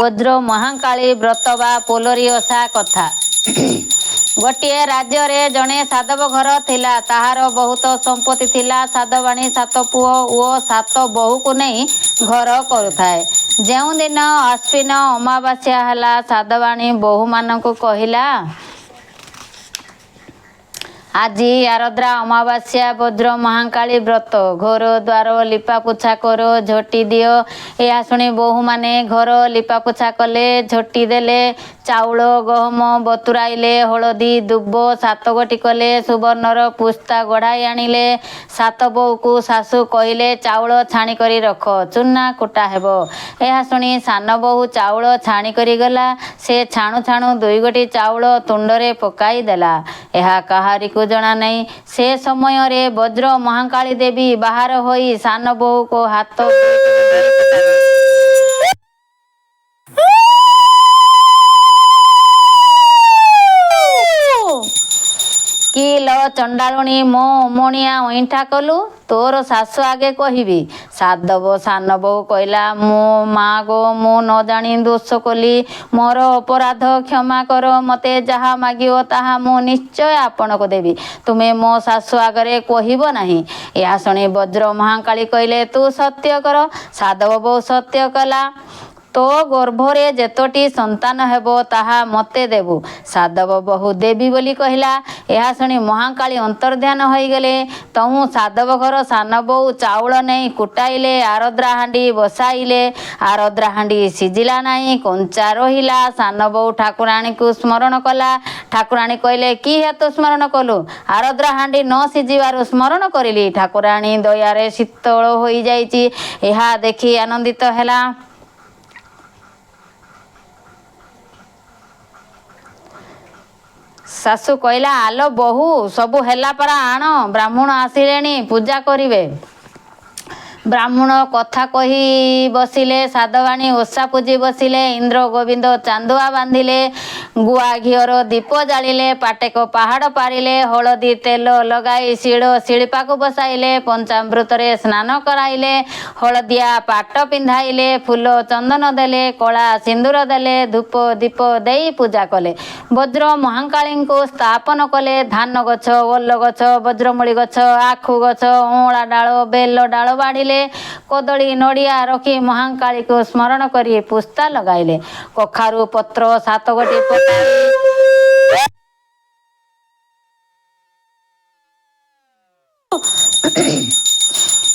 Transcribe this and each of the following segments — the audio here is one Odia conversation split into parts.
ବଜ୍ର ମହାକାଳୀ ବ୍ରତ ବା ପୋଲରୀ ଓଷା କଥା। ଗୋଟିଏ ରାଜ୍ୟରେ ଜଣେ ସାଧବ ଘର ଥିଲା। ତାହାର ବହୁତ ସମ୍ପତ୍ତି ଥିଲା। ସାଧବାଣୀ ସାତ ପୁଅ ଓ ସାତ ବୋହୂକୁ ନେଇ ଘର କରୁଥାଏ। ଯେଉଁଦିନ ଆଶ୍ୱିନ ଅମାବାସ୍ୟା ହେଲା, ସାଧବାଣୀ ବୋହୂମାନଙ୍କୁ କହିଲା, ଆଜି ଆରଦ୍ରା ଅମାବାସ୍ୟା, ବଜ୍ର ମହାକାଳୀ ବ୍ରତ। ଘର ଦ୍ୱାର ଲିପାପୋଛା କର, ଝୋଟି ଦିଅ। ଏହା ଶୁଣି ବୋହୂମାନେ ଘର ଲିପାପୋଛା କଲେ, ଝୋଟି ଦେଲେ, ଚାଉଳ ଗହମ ବତୁରାଇଲେ, ହଳଦୀ ଦୁବ ସାତ ଗୋଟି କଲେ, ସୁବର୍ଣ୍ଣର ପୁସ୍ତା ଗଢ଼ାଇ ଆଣିଲେ। ସାତ ବୋହୂକୁ ଶାଶୁ କହିଲେ, ଚାଉଳ ଛାଣିକରି ରଖ, ଚୁନା କୁଟା ହେବ। ଏହା ଶୁଣି ସାନ ବୋହୂ ଚାଉଳ ଛାଣିକରି ଗଲା। ସେ ଛାଣୁ ଛାଣୁ ଦୁଇ ଗୋଟି ଚାଉଳ ତୁଣ୍ଡରେ ପକାଇ ଦେଲା। ଏହା କାହାରିକୁ ଜଣା ନାହିଁ। ସେ ସମୟରେ ବଜ୍ର ମହାକାଳୀ ଦେବୀ ବାହାର ହୋଇ ସାନ ବୋହୂକୁ ହାତ ଦୁଇଟିକୁ ଧରି ପକାଇଲେ। କି ଲୋ ଚଣ୍ଡାଳୁଣୀ, ମୋ ଅମଣିଆ ଅଇଁଠା କଲୁ, ତୋର ଶାଶୁ ଆଗେ କହିବି। ସାଧବ ସାନ ବୋହୂ କହିଲା, ମୋ ମା ଗୋ, ମୁଁ ନ ଜାଣି ଦୋଷ କଲି, ମୋର ଅପରାଧ କ୍ଷମା କର। ମୋତେ ଯାହା ମାଗିବ ତାହା ମୁଁ ନିଶ୍ଚୟ ଆପଣଙ୍କୁ ଦେବି। ତୁମେ ମୋ ଶାଶୁ ଆଗରେ କହିବ ନାହିଁ। ଏହା ଶୁଣି ବଜ୍ର ମହାକାଳୀ କହିଲେ, ତୁ ସତ୍ୟ କର। ସାଧବ ବୋହୂ ସତ୍ୟ କଲା। ତୋ ଗର୍ଭରେ ଯେତୋଟି ସନ୍ତାନ ହେବ ତାହା ମୋତେ ଦେବୁ। ସାଧବ ବୋହୂ ଦେବି ବୋଲି କହିଲା। ଏହା ଶୁଣି ମହାକାଳୀ ଅନ୍ତର୍ଧ୍ୟାନ ହୋଇଗଲେ। ତହୁଁ ସାଧବ ଘର ସାନ ବୋହୂ ଚାଉଳ ନେଇ କୁଟାଇଲେ, ଆରଦ୍ରା ହାଣ୍ଡି ବସାଇଲେ। ଆରଦ୍ରା ହାଣ୍ଡି ସିଝିଲା ନାହିଁ, କଞ୍ଚା ରହିଲା। ସାନ ବୋହୂ ଠାକୁରାଣୀକୁ ସ୍ମରଣ କଲା। ଠାକୁରାଣୀ କହିଲେ, କି ହେତୁ ସ୍ମରଣ କଲୁ? ଆରଦ୍ରା ହାଣ୍ଡି ନ ସିଝିବାରୁ ସ୍ମରଣ କରିଲି। ଠାକୁରାଣୀ ଦୟାରେ ଶୀତଳ ହୋଇଯାଇଛି। ଏହା ଦେଖି ଆନନ୍ଦିତ ହେଲା। ଶାଶୁ କହିଲା, ଆଲୋ ବୋହୂ, ସବୁ ହେଲା ପରା, ଆଣ, ବ୍ରାହ୍ମଣ ଆସିଲେଣି, ପୂଜା କରିବେ। ବ୍ରାହ୍ମଣ କଥା କହି ବସିଲେ। ସାଧବାଣୀ ଓଷା ପୂଜି ବସିଲେ। ଇନ୍ଦ୍ର ଗୋବିନ୍ଦ ଚାନ୍ଦୁଆ ବାନ୍ଧିଲେ, ଗୁଆ ଘିଅର ଦୀପ ଜାଳିଲେ, ପାଟେକ ପାହାଡ଼ ପାରିଲେ, ହଳଦୀ ତେଲ ଲଗାଇ ଶିଳ ଶିଳ୍ପାକୁ ବସାଇଲେ, ପଞ୍ଚାମୃତରେ ସ୍ନାନ କରାଇଲେ, ହଳଦିଆ ପାଟ ପିନ୍ଧାଇଲେ, ଫୁଲ ଚନ୍ଦନ ଦେଲେ, କଳା ସିନ୍ଦୁର ଦେଲେ, ଧୂପ ଦୀପ ଦେଇ ପୂଜା କଲେ। ବଜ୍ର ମହାକାଳୀଙ୍କୁ ସ୍ଥାପନ କଲେ। ଧାନ ଗଛ, ଓଲ ଗଛ, ବଜ୍ରମୂଳି ଗଛ, ଆଖୁ ଗଛ, ଅଁଳା ଡାଳ, ବେଲ ଡାଳ ବାଢ଼ିଲେ। କଦଳୀ ନଡ଼ିଆ ରଖି ମହାକାଳୀକୁ ସ୍ମରଣ କରି ପୁସ୍ତା ଲଗାଇଲେ। କଖାରୁ ପତ୍ର ସାତ ଗୋଟି ପକାଇ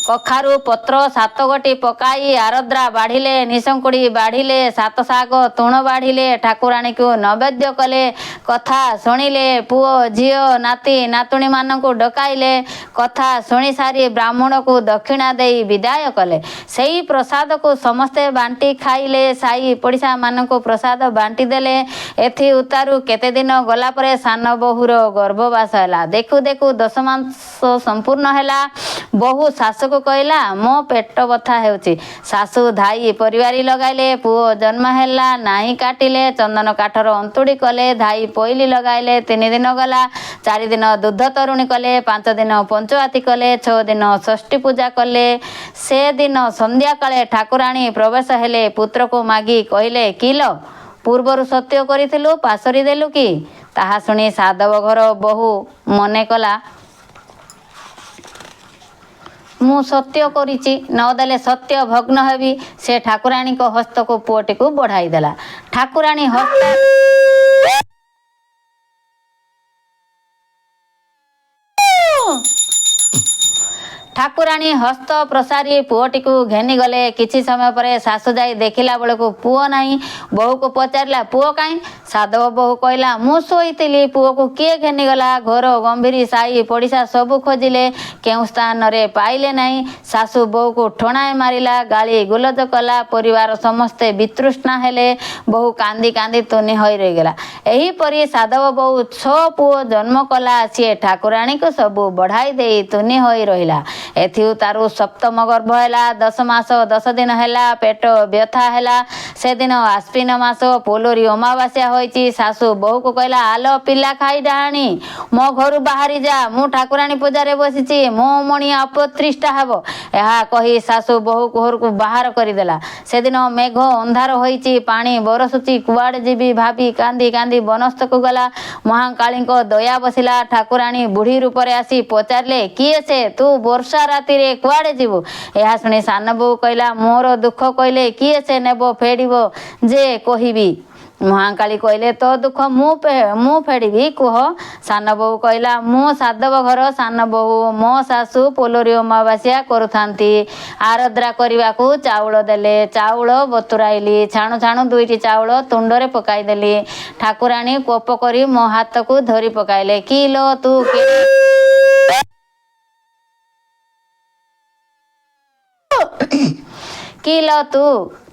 କଖାରୁ ପତ୍ର ସାତ ଗୋଟି ପକାଇ ଆରଦ୍ରା ବାଢ଼ିଲେ, ନିଶଙ୍କୁଡ଼ି ବାଢ଼ିଲେ, ସାତ ଶାଗ ତୁଣ ବାଢ଼ିଲେ, ଠାକୁରାଣୀକୁ ନୈବେଦ୍ୟ କଲେ, କଥା ଶୁଣିଲେ, ପୁଅ ଝିଅ ନାତି ନାତୁଣୀମାନଙ୍କୁ ଡକାଇଲେ। କଥା ଶୁଣି ସାରି ବ୍ରାହ୍ମଣକୁ ଦକ୍ଷିଣା ଦେଇ ବିଦାୟ କଲେ। ସେଇ ପ୍ରସାଦକୁ ସମସ୍ତେ ବାଣ୍ଟି ଖାଇଲେ। ସାଇ ପଡ଼ିଶାମାନଙ୍କୁ ପ୍ରସାଦ ବାଣ୍ଟି ଦେଲେ। ଏଥି ଉତ୍ତାରୁ କେତେ ଦିନ ଗଲା ପରେ ସାନ ବୋହୂର ଗର୍ଭବାସ ହେଲା। ଦେଖୁ ଦେଖୁ 10 ମାସ ସମ୍ପୂର୍ଣ୍ଣ ହେଲା। ବୋହୂ ଶାଶୁକୁ କହିଲା, ମୋ ପେଟ ବଥା ହେଉଛି। ଶାଶୁ ଧାଇ ପରିବାରୀ ଲଗାଇଲେ। ପୁଅ ଜନ୍ମ ହେଲା। ନାହିଁ କାଟିଲେ, ଚନ୍ଦନ କାଠର ଅନ୍ତୁଡ଼ି କଲେ, ଧାଇ ପୋଇଲି ଲଗାଇଲେ। 3 ଦିନ ଗଲା। 4 ଦିନ ଦୁଗ୍ଧ ତରୁଣୀ କଲେ, 5 ଦିନ ପଞ୍ଚୁଆତି କଲେ, 6 ଦିନ ଷଷ୍ଠୀ ପୂଜା କଲେ। ସେଦିନ ସନ୍ଧ୍ୟାକାଳେ ଠାକୁରାଣୀ ପ୍ରବେଶ ହେଲେ। ପୁତ୍ରକୁ ମାଗି କହିଲେ, କିଲୋ, ପୂର୍ବରୁ ସତ୍ୟ କରିଥିଲୁ, ପାଶୋରି ଦେଲୁ କି? ତାହା ଶୁଣି ସାଧବ ଘର ବୋହୂ ମନେ କଲା, ମୁଁ ସତ୍ୟ କରିଛି, ନଦେଲେ ସତ୍ୟ ଭଗ୍ନ ହେବି। ସେ ଠାକୁରାଣୀଙ୍କ ହସ୍ତକୁ ପୁଅଟିକୁ ବଢ଼ାଇ ଦେଲା। ଠାକୁରାଣୀ ହସ୍ତ ଠାକୁରାଣୀ ହସ୍ତ ପ୍ରସାରି ପୁଅଟିକୁ ଘେନିଗଲେ। କିଛି ସମୟ ପରେ ଶାଶୁ ଯାଇ ଦେଖିଲା ବେଳକୁ ପୁଅ ନାହିଁ। ବୋହୂକୁ ପଚାରିଲା, ପୁଅ କାହିଁ? ସାଧବ ବୋହୂ କହିଲା, ମୁଁ ଶୋଇଥିଲି, ପୁଅକୁ କିଏ ଘେନିଗଲା? ଘର ଗମ୍ଭୀରୀ ସାହି ପଡ଼ିଶା ସବୁ ଖୋଜିଲେ, କେଉଁ ସ୍ଥାନରେ ପାଇଲେ ନାହିଁ। ଶାଶୁ ବୋହୂକୁ ଠଣାଏ ମାରିଲା, ଗାଳି ଗୁଲଜ କଲା। ପରିବାର ସମସ୍ତେ ବିତୃଷ୍ଣା ହେଲେ। ବୋହୂ କାନ୍ଦି କାନ୍ଦି ତୁନି ହୋଇ ରହିଗଲା। ଏହିପରି ସାଧବ ବୋହୂ 6 ପୁଅ ଜନ୍ମ କଲା। ସିଏ ଠାକୁରାଣୀକୁ ସବୁ ବଢ଼ାଇ ଦେଇ ତୁନି ହୋଇ ରହିଲା। ଏଥିଉତ୍ତାରୁ ସପ୍ତମ ଗର୍ଭ ହେଲା। 10 ମାସ 10 ଦିନ ହେଲା, ପେଟ ବ୍ୟଥା ହେଲା। ସେଦିନ ଆଶ୍ୱିନ ମାସ, ପୋଲରୀ ଅମାବାସ୍ୟା ହୋଇଛି। ଶାଶୁ ବୋହୂକୁ କହିଲା, "ଆଲୋ ପିଲା ଖାଇ ଡାହାଣୀ, ମୋ ଘରୁ ବାହାରି ଯା। ମୁଁ ଠାକୁରାଣୀ ପୂଜାରେ ବସିଛି। ମୋ ମଣିଆ ଅପ୍ରତିଷ୍ଠା ହେବ।" ଏହା କହି ଶାଶୁ ବୋହୂକୁ ଘରକୁ ବାହାର କରିଦେଲା। ସେଦିନ ମେଘ ଅନ୍ଧାର ହୋଇଛି, ପାଣି ବରସୁଛି। କୁଆଡ଼େ ଯିବି ଭାବି କାନ୍ଦି କାନ୍ଦି ବନସ୍ତକୁ ଗଲା। ମହାକାଳୀଙ୍କ ଦୟା ବସିଲା। ଠାକୁରାଣୀ ବୁଢ଼ୀ ରୂପରେ ଆସି ପଚାରିଲେ, "କିଏ ସେ? ତୁ ବର୍ଷା ରାତିରେ କୁଆଡ଼େ ଯିବୁ?" ଏହା ଶୁଣି ସାନ ବୋହୂ କହିଲା, "ମୋର ଦୁଃଖ କହିଲେ କିଏ ସେ ନେବ ଫେଡ଼ିବ ଯେ କହିବି?" ମହାକାଳୀ କହିଲେ, "ତୋ ଦୁଃଖ ମୁଁ ଫେଡ଼ିବି, କୁହ।" ସାନ ବୋହୂ କହିଲା, "ମୁଁ ସାଧବ ଘର ସାନ ବୋହୂ। ମୋ ଶାଶୁ ପୋଲରୀ ଅମାବାସ୍ୟା କରୁଥାନ୍ତି। ଆରଦ୍ରା କରିବାକୁ ଚାଉଳ ଦେଲେ। ଚାଉଳ ବତୁରାଇଲି। ଛାଣୁ ଛାଣୁ ଦୁଇଟି ଚାଉଳ ତୁଣ୍ଡରେ ପକାଇଦେଲି। ଠାକୁରାଣୀ କୋପ କରି ମୋ ହାତକୁ ଧରି ପକାଇଲେ। କି ଲୋ, ତୁ କି ଲୋ, ତୁ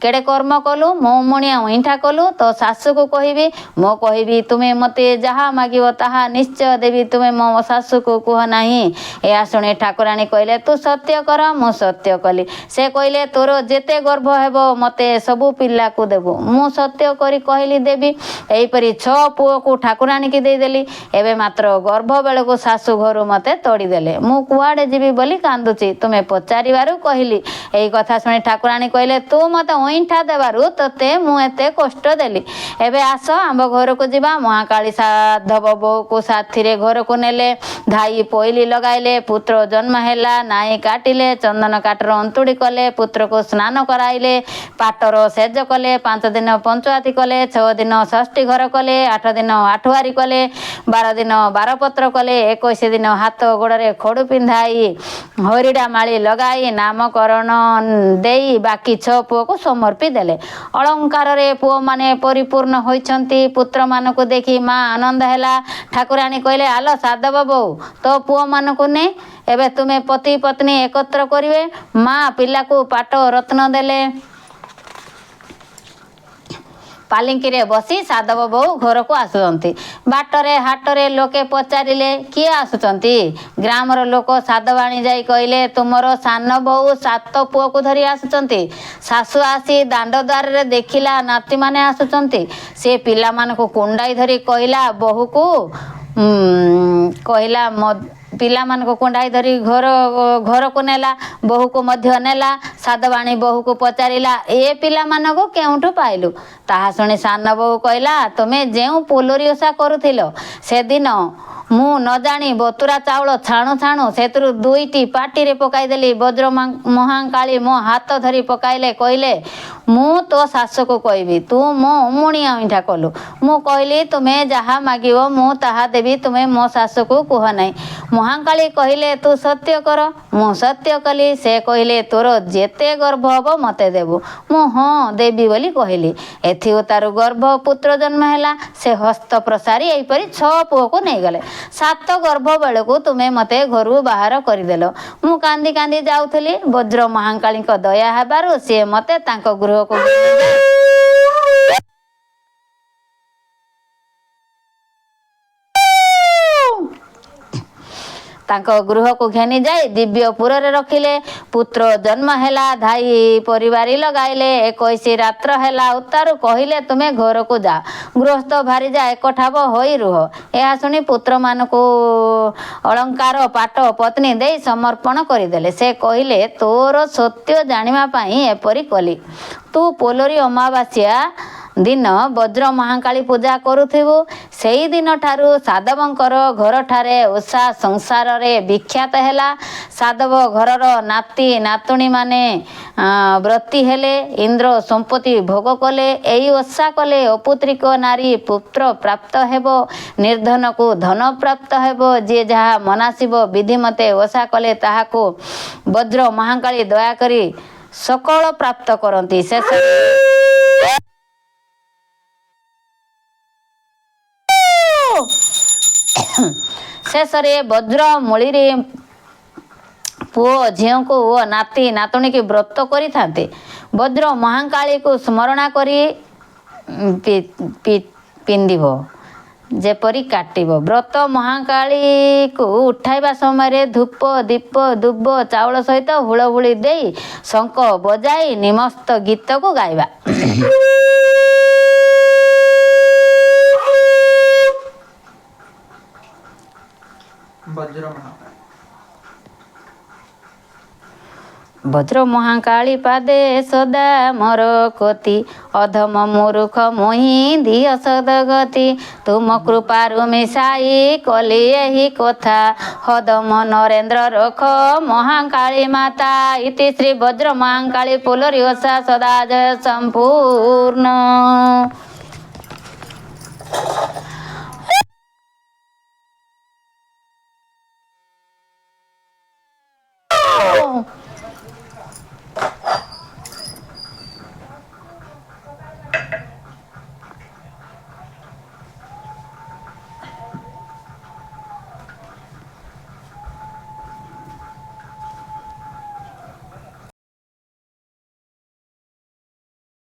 କେଡ଼େ କର୍ମ କଲୁ? ମୋ ମୁଣିଆ ଅଇଁଠା କଲୁ। ତୋ ଶାଶୁକୁ କହିବି। ମୁଁ କହିବି, ତୁମେ ମୋତେ ଯାହା ମାଗିବ ତାହା ନିଶ୍ଚୟ ଦେବି। ତୁମେ ମୋ ଶାଶୁକୁ କୁହ ନାହିଁ।" ଏହା ଶୁଣି ଠାକୁରାଣୀ କହିଲେ, "ତୁ ସତ୍ୟ କର।" ମୁଁ ସତ୍ୟ କଲି। ସେ କହିଲେ, "ତୋର ଯେତେ ଗର୍ଭ ହେବ ମୋତେ ସବୁ ପିଲାକୁ ଦେବୁ।" ମୁଁ ସତ୍ୟ କରି କହିଲି, ଦେବି। ଏହିପରି ଛଅ ପୁଅକୁ ଠାକୁରାଣୀକି ଦେଇଦେଲି। ଏବେ ମାତ୍ର ଗର୍ଭ ବେଳକୁ ଶାଶୁ ଘରୁ ମୋତେ ତଡ଼ିଦେଲେ। ମୁଁ କୁଆଡ଼େ ଯିବି ବୋଲି କାନ୍ଦୁଛି। ତୁମେ ପଚାରିବାରୁ କହିଲି।" ଏହି କଥା ଶୁଣି ଠାକୁରାଣୀ କହିଲେ, "ତୁ ମୋତେ ଅଇଁଠା ଦେବାରୁ ତୋତେ ମୁଁ ଏତେ କଷ୍ଟ ଦେଲି। ଏବେ ଆସ, ଆମ୍ଭ ଘରକୁ ଯିବା।" ମହାକାଳୀ ସାଧବ ବୋହୂକୁ ସାଥିରେ ଘରକୁ ନେଲେ। ଧାଇ ପୋଇଲି ଲଗାଇଲେ। ପୁତ୍ର ଜନ୍ମ ହେଲା। ନାଇ କାଟିଲେ, ଚନ୍ଦନ କାଠର ଅନ୍ତୁଡ଼ି କଲେ, ପୁତ୍ରକୁ ସ୍ନାନ କରାଇଲେ, ପାଟର ଶେଯ କଲେ, 5 ଦିନ ପଞ୍ଚୁଆତି କଲେ, 6 ଦିନ ଷଷ୍ଠୀ ଘର କଲେ, 8 ଦିନ ଆଠୁଆରି କଲେ, 12 ଦିନ ବାରପତ୍ର କଲେ, 21 ଦିନ ହାତ ଗୋଡ଼ରେ ଖଡ଼ୁ ପିନ୍ଧାଇ, ହରିଡ଼ା ମାଳି ଲଗାଇ, ନାମକରଣ ଦେଇ ବାକି ଛଅ ପୁଅକୁ ସମର୍ପି ଦେଲେ। ଅଳଙ୍କାରରେ ପୁଅମାନେ ପରିପୂର୍ଣ୍ଣ ହୋଇଛନ୍ତି। ପୁତ୍ରମାନଙ୍କୁ ଦେଖି ମା ଆନନ୍ଦ ହେଲା। ଠାକୁରାଣୀ କହିଲେ, "ଆଲୋ ସାଧବ ବୋହୂ, ତୋ ପୁଅମାନଙ୍କୁ ନେ। ଏବେ ତୁମେ ପତି ପତ୍ନୀ ଏକତ୍ର କରିବେ।" ମା ପିଲାକୁ ପାଟ ରତ୍ନ ଦେଲେ। ପାଲିଙ୍କିରେ ବସି ସାଧବ ବୋହୂ ଘରକୁ ଆସୁଛନ୍ତି। ବାଟରେ ହାଟରେ ଲୋକେ ପଚାରିଲେ, "କିଏ ଆସୁଛନ୍ତି?" ଗ୍ରାମର ଲୋକ ସାଧବାଣୀ ଯାଇ କହିଲେ, "ତୁମର ସାନ ବୋହୂ ସାତ ପୁଅକୁ ଧରି ଆସୁଛନ୍ତି।" ଶାଶୁ ଆସି ଦାଣ୍ଡ ଦ୍ୱାରରେ ଦେଖିଲା, ନାତିମାନେ ଆସୁଛନ୍ତି। ସେ ପିଲାମାନଙ୍କୁ କୁଣ୍ଡାଇ ଧରି କହିଲା ବୋହୂକୁ, କହିଲା, ପିଲାମାନଙ୍କୁ କୁଣ୍ଢାଇ ଧରି ଘରକୁ ନେଲା, ବୋହୂକୁ ମଧ୍ୟ ନେଲା। ସାଧବାଣୀ ବୋହୂକୁ ପଚାରିଲା, "ଏ ପିଲାମାନଙ୍କୁ କେଉଁଠୁ ପାଇଲୁ?" ତାହା ଶୁଣି ସାନ ବୋହୂ କହିଲା, "ତୁମେ ଯେଉଁ ପୋଲରୀ ଓଷା କରୁଥିଲ, ସେଦିନ ମୁଁ ନ ଜାଣି ବତୁରା ଚାଉଳ ଛାଣୁ ଛାଣୁ ସେଥିରୁ ଦୁଇଟି ପାଟିରେ ପକାଇଦେଲି। ବଜ୍ର ମହାକାଳୀ ମୋ ହାତ ଧରି ପକାଇଲେ। କହିଲେ, ମୁଁ ତୋ ଶାଶୁକୁ କହିବି, ତୁ ମୋ ଅମୁଣିଆ ଅଇଁଠା କଲୁ। ମୁଁ କହିଲି, ତୁମେ ଯାହା ମାଗିବ ମୁଁ ତାହା ଦେବି, ତୁମେ ମୋ ଶାଶୁକୁ କୁହ ନାହିଁ। ମହାକାଳୀ କହିଲେ, ତୁ ସତ୍ୟ କର। ମୁଁ ସତ୍ୟ କଲି। ସେ କହିଲେ, ତୋର ଯେତେ ଗର୍ଭ ହେବ ମୋତେ ଦେବୁ। ମୁଁ ହଁ ଦେବି ବୋଲି କହିଲି। ଏଥିଉତ୍ତାରୁ ଗର୍ଭ ପୁତ୍ର ଜନ୍ମ ହେଲା। ସେ ହସ୍ତ ପ୍ରସାରି ଏହିପରି ଛଅ ପୁଅକୁ ନେଇଗଲେ। ସାତ ଗର୍ଭ ବେଳକୁ ତୁମେ ମୋତେ ଘରୁ ବାହାର କରିଦେଲ। ମୁଁ କାନ୍ଦି କାନ୍ଦି ଯାଉଥିଲି। ବଜ୍ର ମହାକାଳୀଙ୍କ ଦୟା ହେବାରୁ ସିଏ ମୋତେ ତାଙ୍କ ଗୃହକୁ ଘେନିଯାଇ ତାଙ୍କ ଗୃହକୁ ଘେନି ଯାଇ ଦିବ୍ୟପୁରରେ ରଖିଲେ। ପୁତ୍ର ଜନ୍ମ ହେଲା। ଧାଇ ପରିବାରୀ ଲଗାଇଲେ। 21 ରାତ୍ର ହେଲା ଉତ୍ତାରୁ କହିଲେ, ତୁମେ ଘରକୁ ଯାଅ। ଗୃହସ୍ଥ ଭାରିଯା ଏକଠାବ ହୋଇ ରୁହ। ଏହା ଶୁଣି ପୁତ୍ରମାନଙ୍କୁ ଅଳଙ୍କାର ପାଟ ପତ୍ନୀ ଦେଇ ସମର୍ପଣ କରିଦେଲେ। ସେ କହିଲେ, ତୋର ସତ୍ୟ ଜାଣିବା ପାଇଁ ଏପରି କଲି। ତୁ ପୋଲରୀ ଅମାବାସ୍ୟା ଦିନ ବଜ୍ର ମହାକାଳୀ ପୂଜା କରୁଥିବୁ। ସେଇ ଦିନଠାରୁ ସାଧବଙ୍କର ଘରଠାରେ ଓଷା ସଂସାରରେ ବିଖ୍ୟାତ ହେଲା। ସାଧବ ଘରର ନାତି ନାତୁଣୀମାନେ ବ୍ରତୀ ହେଲେ। ଇନ୍ଦ୍ର ସମ୍ପତ୍ତି ଭୋଗ କଲେ। ଏହି ଓଷା କଲେ ଅପୁତ୍ରିକ ନାରୀ ପୁତ୍ର ପ୍ରାପ୍ତ ହେବ, ନିର୍ଦ୍ଧନକୁ ଧନ ପ୍ରାପ୍ତ ହେବ। ଯିଏ ଯାହା ମନାସିବ ବିଧିମତେ ଓଷା କଲେ ତାହାକୁ ବଜ୍ର ମହାକାଳୀ ଦୟାକରି ସକଳ ପ୍ରାପ୍ତ କରନ୍ତି। ଶେଷ ଶେଷରେ ବଜ୍ର ମୂଳିରେ ପୁଅ ଝିଅଙ୍କୁ ଓ ନାତି ନାତୁଣୀକି ବ୍ରତ କରିଥାନ୍ତି। ବଜ୍ର ମହାକାଳୀକୁ ସ୍ମରଣା କରି ପିନ୍ଧିବ। ଯେପରି କାଟିବ। ବ୍ରତ ମହାକାଳୀକୁ ଉଠାଇବା ସମୟରେ ଧୂପ, ଦୀପ, ଦୁବ, ଚାଉଳ ସହିତ ହୁଳହୁଳି ଦେଇ ଶଙ୍ଖ ବଜାଇ ନିମସ୍ତ ଗୀତକୁ ଗାଇବା। ବଜ୍ର ମହାକାଳ। ବଜ୍ର ମହାକାଳୀ ପାଦେ ସଦା ମୋର କତି, ଅଧମ ମୂର୍ଖ ମୁହିଁ ଦିଅ ସଦଗତି। ତୁମ କୃପାରୁ ମିଶାଇ କଲି ଏହି କଥା, ହଦମ ନରେନ୍ଦ୍ର ରଖ ମହାକାଳୀ ମାତା। ଇତି ଶ୍ରୀ ବଜ୍ର ମହାକାଳୀ ଫୁଲରି ଓଷା ସଦା ଜୟ ସମ୍ପୂର୍ଣ୍ଣ।